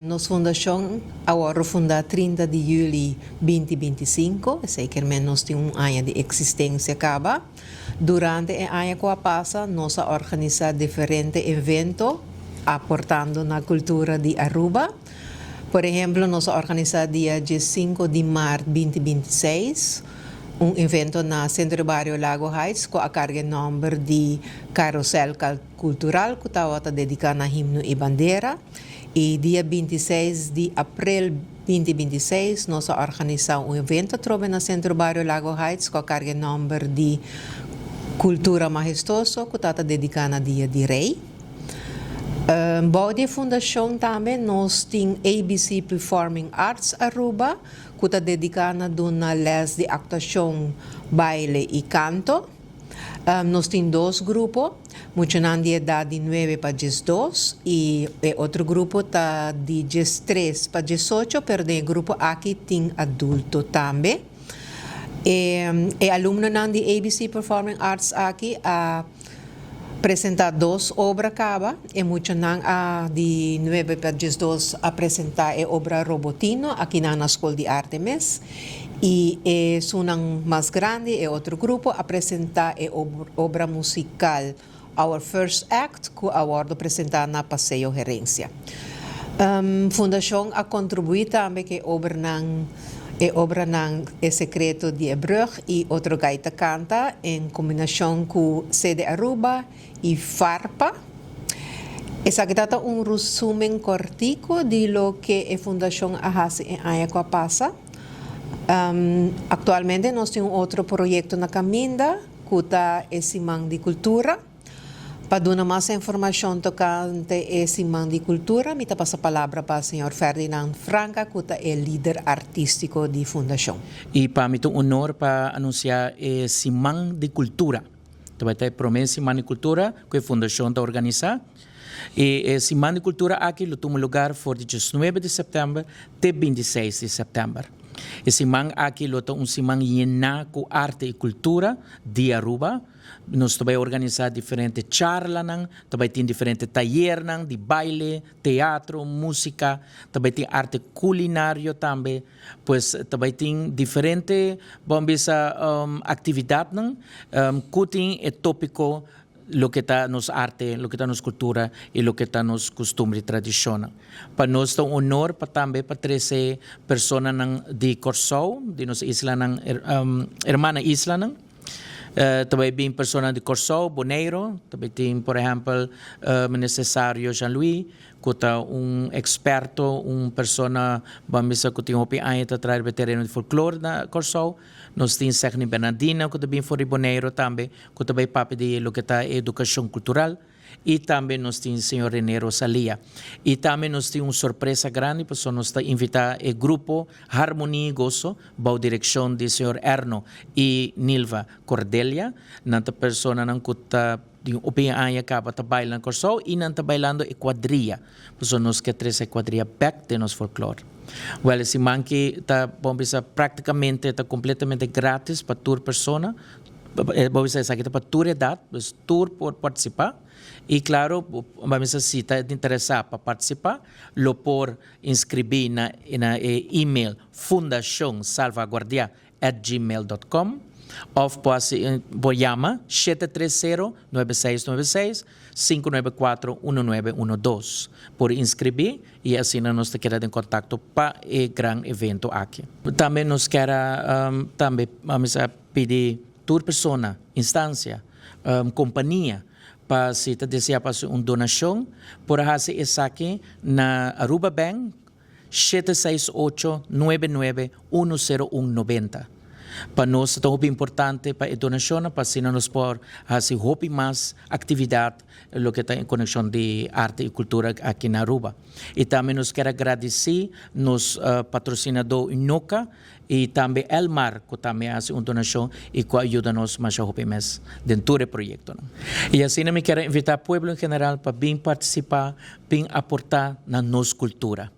Nos fundacion a wordo funda 30 di juli 2025, esey kiermen nos tin un aña di existencia caba. Durante e aña cu a pasa, nos a organisa diferente evento aportando na cultura di Aruba. Por ehempel, nos a organisa dia 5 di maart 2026 un evento na Centro Barrio Lago Heights cu a carga nomber di Carousel Cultural, cu tabata dedica na himno y bandera. Y dia 26 di april 2026 nos a organisa un evento trobe na Centro Barrio Lago Heights cu a carga nomber di Cultura Majestoso, cu tabata dedica na Dia di Rey. Bou di fundacion tambe nos tin ABC Performing Arts Aruba, cu ta dedica na duna les di actuacion, baile y canto. Nos tin dos grupo, muchanan di edad di 9 pa 12 y e otro grupo ta di 13 pa 18, pero den e grupo aki tin adulto tambe. E alumnonan di ABC Performing Arts aki a presenta dos obra caba. E muchanan a di 9 pa 12 a presenta e obra Robotino aki na School di Arte mes. Y esunnan mas grandi, e otro grupo, a presenta e obra musical Our First Act, cu a wordo presenta na Paseo Herencia. Fundacion a contribui tambe cu e obranan E Secreto di e Brug y Otro Gaita Canta en combinacion cu CD Aruba y Farpa. Esaki ta un resumen cortico di loke e fundacion a haci e aña cu a pasa. Actualmente nos tin un otro proyecto na caminda, cu ta e Siman di Cultura. Pa duna mas informacion tocante e Siman di Cultura, mi ta pasa palabra pa señor Ferdinand Franca, cu ta e lider artistico di fundacion. Y pa mi ta un honor pa anuncia e Siman di Cultura. Tambe ta e prome Siman di Cultura cu e fundacion ta organisa. Y e Siman di Cultura aki lo tuma lugar for di 19 di september te 26 di september. E siman aki lo ta un siman yena cu arte y cultura di Aruba. Nos ta bay organisa diferente charlanan, ta bay tin diferente tayernan di baile, teatro, musica, ta bay tin arte culinario tambe. Pues ta bay tin diferente, bon bisa, actividadnan cu tin e topico loke ta nos arte, loke ta nos cultura y loke ta nos costumbre y tradicionnan. Pa nos ta un honor pa tambe pa trece personanan di Corsou, di nos islanan, hermana islanan. Ta bay bin personanan di Corsou, Boneiro, ta bay tin por ehempel Minister Sario Jean-Louis, cu ta un experto, un persona, ban bisa, cu tin hopi aña ta traha riba e tereno di folklore na Corsou. Nos tin Segni Bernardina cu ta bin for di Boneiro tambe, cu ta bay papia di loke ta e educacion cultural. Y tambe nos tin señor Rene Rosalia. Y tambe nos tin un sorpresa grandi, pasobra nos ta invita e grupo Harmonia y Gozo bou direccion di señor Erno y Nilva Cordelia. Nan ta personanan cu ta tin hopi aña caba ta baila na Corsou y nan ta bailando e cuadrilla, pasobra nos ke trece e cuadrilla bek den nos folklore. Wel, e siman ki ta, bon bisa, practicamente ta completamente gratis pa tur persona. Bo bisa esaki ta pa tur edad, dus tur por participa. Y claro, bo bisa si ta interesa pa participa, lo por inscribi na e email fundacionsalvaguardia@gmail.com of por yama 730 9696 594 1912. Por inscribi y asina nos ta keda den contacto pa e gran evento aki. Tambe nos kier tambe pidi tur persona, instancia, compania, pa si ta desea pa un donacion, por haci esaki na Aruba Bank 768 99 10190. Pa nos ta hopi importante pa e donacion, pa asina nos por haci hopi mas actividad loke ta en conexion di arte y cultura aki na Aruba. Y tambe nos kier gradici nos patrocinador Unoca y tambe Elmar, cu tambe a haci un donacion y cu a yuda nos mas hopi mes den tur e proyecto. Y asina mi kier invita pueblo en general pa bin participa, bin aporta na nos cultura.